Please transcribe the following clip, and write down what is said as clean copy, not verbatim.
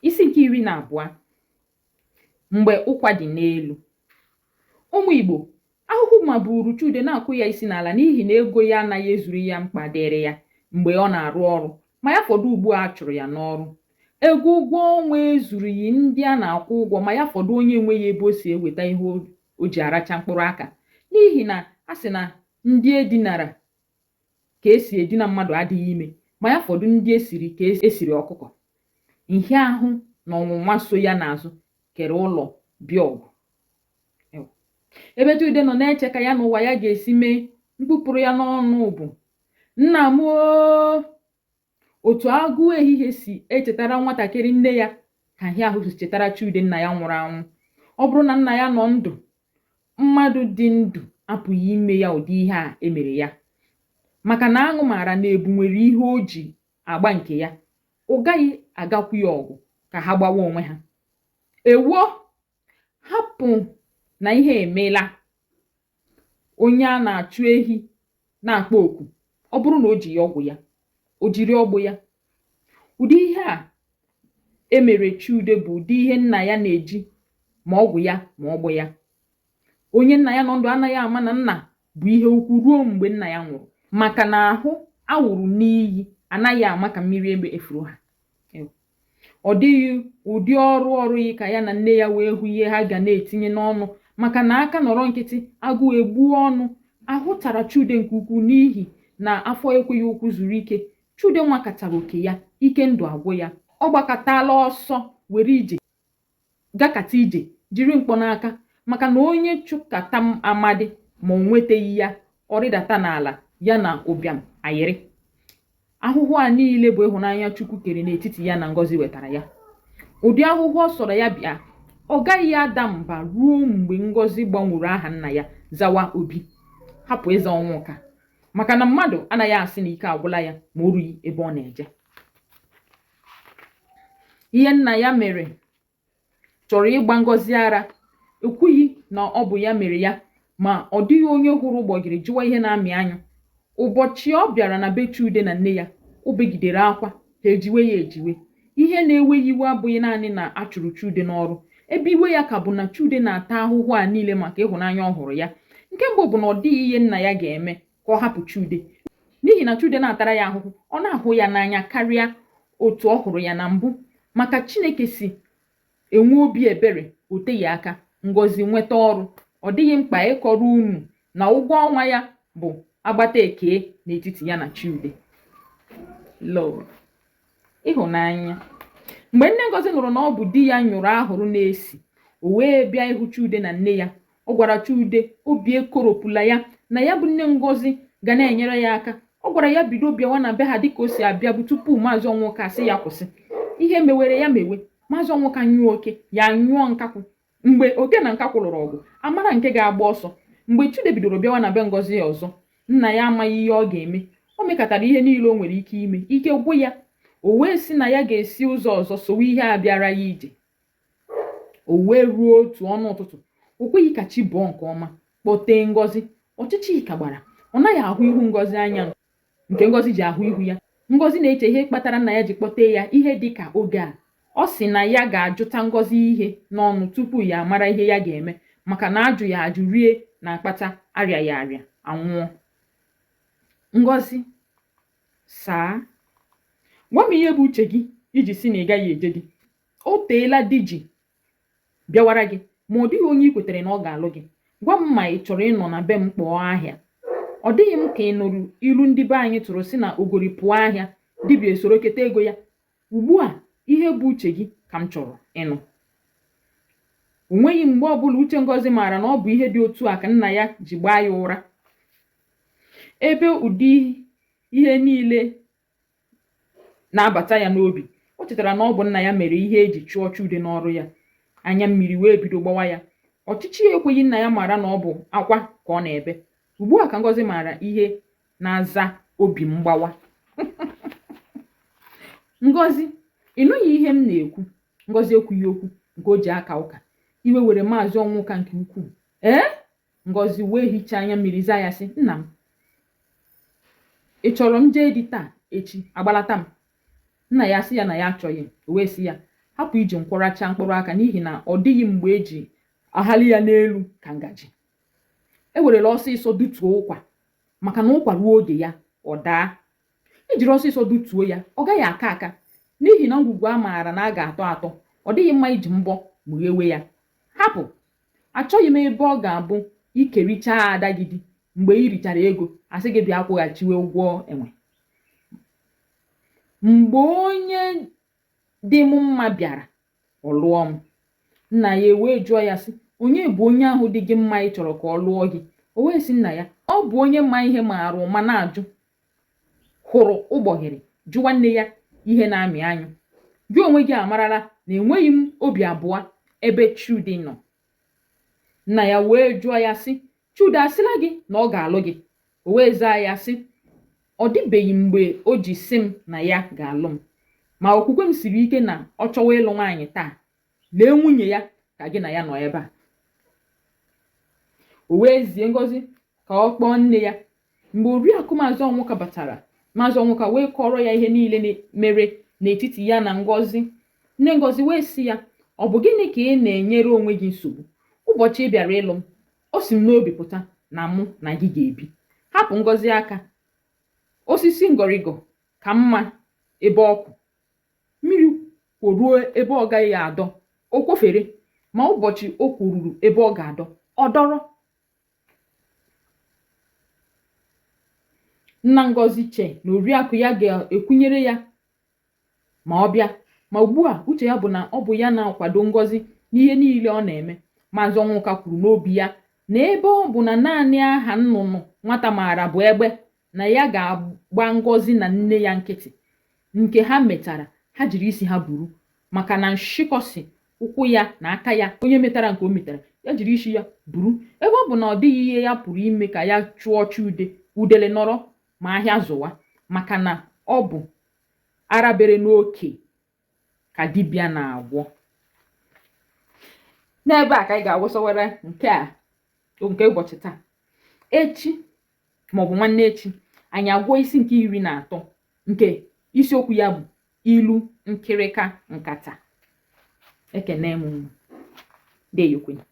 Isi nke 12. Mgbe ụkwa dị n'elu. Ụmụ Igbo, ahụhụ mabuuru Chude na-akụ ya isi n'ala n'ihi na ego ya anaghị ezuru ya mkpa dịịrị ya mgbe ọ na-arụ ọrụ, ma ya fọdụ ugbu a a chụrụ ya n'ọrụ. Ego ụgwọ ọnwa ezurughị ndị a na-akwụ ụgwọ ma ya fọdụ onye enweghị ebe o si eweta ihe o ji aracha mkpụrụ aka n'ihi na a sị na ndị e dinara ka e si edina mmadụ adịghị ime ma ya fọdụ ndị e siri ka e siri ọkụkọ. Nhịahụ na ọnwụnwa so ya n'azụ kere ụlọ bịa ọgụ. Ebe Chude nọ na-eche ka ya na ụwa ya ga-esi mee, mkpu pụrụ ya n'ọnụ bụ, Nna m oo! Otu agụụ ehihie si echetara nwatakịrị nne ya ka nhịahụ si chetara Chude nna ya nwụrụ anwụ. Ọ bụrụ na nna ya nọ ndụ, mmadụ dị ndụ apụghị ime ya ụdị ihe a e mere ya. Maka na aṅụ maara na ebu nwere ihe o ji agba nke ya, ọ gaghị agakwu ya ọgụ ka ha gbawa onwe ha. Ewo! Hapụ na ihe emeela. Onye a na-achụ ehi na-akpọ oku, ọ bụrụ na o jighị ọgwụ ya, o jiri ọgbụ ya. Ụdị ihe a e mere Chude bụ ụdị ihe nna ya na-eji ma ọgwụ ya ma ọgbụ ya. Onye nna ya nọ ndụ anaghị ama na nna bụ ihe ukwu ruo mgbe nna ya nwụrụ maka na ahụ a wụrụ n'iyi anaghị ama ka mmiri egbe efuru ha. Ọ dịghị ụdị ọrụ ọ rụghị ka ya na nne ya wee hụ ihe ha ga na-etinye n'ọnụ maka na aka nọrọ nkịtị, agụụ egbuo ọnụ. Ahụ tara Chude nke ukwuu n'ihi na afọ ekweghị ụkwụ zuru ike. Chude nwakatara oke ya, ike ndụ agwụ ya. Ọ gbakatala ọsọ were ije gakata ije jiri mkpọ n'aka maka na onye chụkata amadị ma o nweteghị ya, ọ rịdata n'ala ya na ụbịam ayịrị. Ahụhụ a niile bụ ịhụnanya Chukwu kere n'etiti ya na Ngọzi wetara ya. Ụdị ahụhụ ọ sọrọ ya bịa, ọ gaghị ada mba ruo mgbe Ngọzi gbanworo aha nna ya zawa Obi, hapụ ịza Ọnwụka. Maka na mmadụ anaghị asị na ike agwụla ya ma o rughị ebe ọ na-eje. Ihe nna ya mere chọrọ ịgba Ngọzi ara. Ekwughị na ọ bụ ya mere ya, ma ọ dịghị onye hụrụ ụgbọgịrị jụwa ihe na-amị anyụ. Ụbọchị ọ bịara na be Chude na nne ya, o begidere akwa, ha ejiwe ya ejiwe. Ihe na-ewe ya iwe abụghị naanị na a chụrụ Chude n'ọrụ. Ebe iwe ya ka bụ na Chude na-ata ahụhụ a niile maka ịhụnanya ọ hụrụ ya. Nke mbụ bụ na ọ dịghị ihe nna ya ga-eme ka ọ hapụ Chude n'ihi na Chude na-atara ya ahụhụ, ọ na-ahụ ya n'anya karịa otu ọ hụrụ ya na mbụ. Maka Chineke si enwe obi ebere, o teghị aka, Ngọzi nweta ọrụ. Ọ dịghị mkpa ịkọrọ unu na ụgwọ ọnwa ya bụ agbata ekee n'etiti ya na Chude. Love. Ịhụnanya. Mgbe nne Ngọzi nụrụ na ọ bụ di ya nyụrụ ahụrụ na-esi, o wee bịa ịhụ Chude na nne ya. Ọ gwara Chude obi ekoropụla ya na ya bụ nne Ngọzi ga na-enyere ya aka. Ọ gwara ya bido bịawa na be ha dịka o si abịabu tupu Maazị Ọnwụka asị ya kwụsị. Ihe mewere ya mewe. Maazị Ọnwụka nyụọ oke, ya anyụọ nkakwụ. Mgbe oke na nkakwụ lụrụ ọgụ, a mara nke ga-agba ọsọ. Mgbe Chude bidoro bịawa na be Ngọzi ọzọ, nna ya amaghị ihe ọ ga-eme. O mekatara ihe niile o nwere ike ime, ike gwụ ya. O wee sị na ya ga-esi ụzọ ọzọ sowe ihe a bịara ya ije. O wee ruo otu ọnụ ụtụtụ, o kweghị ka chi bọọ nke ọma, kpọtee Ngọzi. Ọchịchị ka gbara, ọ naghị ahụ ihu Ngọzi anya nke Ngọzi ji ahụ ihu ya. Ngọzi na-eche ihe kpatara nna ya ji kpọtee ya ihe dị ka oge a. Ọ sị na ya ga-ajụta Ngọzi ihe n'ọnụ tupu ya amara ihe ya ga-eme maka na ajụghị ajụ rie na-akpata arịaghị arịa anwụọ. Ngọzi, Sir, gwa m ihe bụ uche gị i ji sị na ị gaghị eje di. O teela di ji bịawara gị ma ọ dịghị onye i kwetere na ọ ga-alụ gị. Gwa m ma ị chọrọ ịnọ na be m kpọọ ahịa. Ọ dịghị m ka ị nụrụ ilu ndị be anyị tụrụ sị na ogori pụọ ahịa, dibịa esoro keta ego ya. Ugbu a, ihe bụ uche gị ka m chọrọ ịnụ. O nweghị mgbe ọbụla uche Ngọzi maara na ọ bụ ihe dị otu a ka nna ya ji gbaa ya ụra. Ebe ụdị ihe niile na-abata ya n'obi, o chetara na ọ bụ nna ya mere ihe e ji chụọ Chude n'ọrụ ya. Anya mmiri wee bido gbawa ya. Ọchịchị ekweghị nna ya mara na ọ bụ akwa ka ọ na-ebe. Ugbu a ka Ngọzi maara ihe na-aza obi mgbawa. Ngọzi, ị nụghị ihe m na-ekwu? Ngọzi ekwughị okwu nke o ji aka ụka. Iwe were Maazị Ọnwụka nke ukwuu. Ee? Ngọzi wee hichaa anya mmiri zaa ya sị, nna m, ị chọrọ m jee di taa, echi agbalata m? Nna ya sị ya na ya achọghị. O wee sị ya, Hapụ iji nkwọ rachaa mkpụrụ aka n'ihi na ọ dịghị mgbe e ji ahali ya n'elu ka ngaji. E werela ọsịsọ dutuo ụkwa maka na ụkwa ruo oge ya, ọ daa. E jiri ọsịsọ dutuo ya, ọ gaghị aka aka n'ihi na ngwugwu a maara na a ga-atọ atọ, ọ dịghị mma iji mbọ mụghewe ya. Hapụ! Achọghị m ebe ọ ga-abụ i kerichaa ada gị di mgbe i richara ego, a sị gị bịa kwụghachiwe ụgwọ enwe. Mgbe onye dị m mma bịara, ọ lụọ m. Nna ya ewee jụọ ya sị, onye bụ onye ahụ dị gị mma ị chọrọ ka ọ lụọ gị? O wee sị nna ya, ọ bụ onye ma ihe maara ụma na-ajụ hụrụ ụgbọghịrị jụwa nne ya ihe na-amị anyụ. Gị onwe gị amarala na enweghị m obi abụọ ebe Chude nọ. Nna ya wee jụọ ya sị, Chude asịla gị na ọ ga-alụ gị? O wee zaa ya sị, ọ dịbeghị mgbe o ji sị m na ya ga-alụ m, ma okwukwe m siri ike na ọ chọwa ịlụ nwaanyị taa, lee nwunye ya ka gị na ya nọ ebe a. O wee zie Ngozi ka ọ kpọọ nne ya. Mgbe oriakụ Maazị Ọnwụka batara, Maazị Ọnwụka wee kọọrọ ya ihe niile mere n'etiti ya na Ngozi. Nne Ngozi wee sị ya, ọ bụ gịnị ka ị na-enyere onwe gị nsogbu? Ụbọchị ị bịara ịlụ m, o si m n'obi pụta na mụ na gị ga-ebi. Hapụ Ngozi aka. Osisi ngọrịgọ ka mma ebe ọ kwụ. Mmiri kworuo ebe ọ gaghị adọ, o kwofere, ma ụbọchị o kworuru ebe ọ ga-adọ, ọ dọrọ. Nna Ngozi che na oriakụ ya ga-ekwunyere ya ma ọ bịa, ma ugbu a uche ya bụ na ọ bụ ya na-akwado Ngozi n'ihe niile ọ na-eme. Maazị Ọnwụka kwuru n'obi ya na ebe ọ bụ na naanị aha nnụnụ nwata maara bụ egbe, na ya ga-agba Ngozi na nne ya nkịtị. Nke ha metara, ha jiri isi ha buru, maka na nshịkọ sị ụkwụ ya na aka ya, onye metara nke o metara, ya jiri isi ya buru. Ebe ọ bụ na ọ dịghị ihe ya pụrụ ime ka ya chụọ Chude, udele nọrọ ma ahịa zụwa, maka na ọ bụ ara bere n'oke ka dibịa na-agwọ. N'ebe a ka anyị ga-awụsawara nke a nke ụbọchị taa. Echi maọbụ nwanne echi, anyị agụọ isi nke 13 nke isiokwu ya bụ ilu nkịrịka nkata. Ekene m unu. Deyokwenụ.